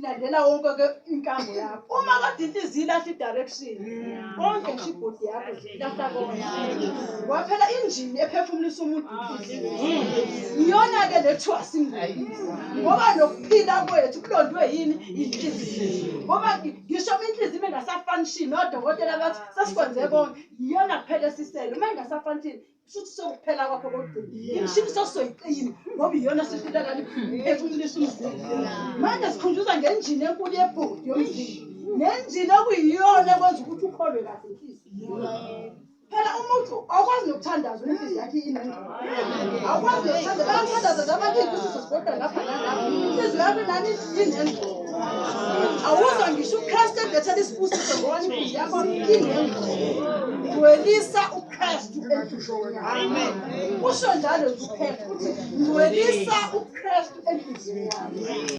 Ilandela wonke ke inkambo yakho. Uma kade inhliziyo ilahla i-direction, konke ngisho ibhodi yakho ilahla konke. Ngoba phela injini ephefumulisa umuntu inhliziyo. Iyona-ke le kuthiwa singcwelise. Ngoba nokuphila kwethu kulondwe yini? Inhliziyo. Ngoba ngisho uma inhliziyo ingasafunction, nodokotela bathi sesikwenze konke, iyona kuphela esisele. Uma ingasafunction, Shuthi sekuphela kwakho kokugcina. Imishini sesizoyiqina ngoba iyona sihluleka phefumulisa umzimba. Manje sikhunjuzwa ngenjini enkulu yebhodi yomzimba. Nenjini okuyiyona ekwenza ukuthi ukholwe kahle inhliziyo. Phela umuntu awukwazi nokuthandaza uma inhliziyo yakhe inengqondo. Awukwazi nokuthandaza, bayathandaza nje abantu iy'busiso zigoqa ngapha nangapha. Inhliziyo yakho nani inengqondo. Awuzwa ngisho uKristu ekulethela isibusiso ngoba inhliziyo yakho inengqondo. Ngcwelisa uKristu enhliziyweni yakho. Usho njalo nje uKristu uthi ngcwelisa uKristu enhliziyweni yakho.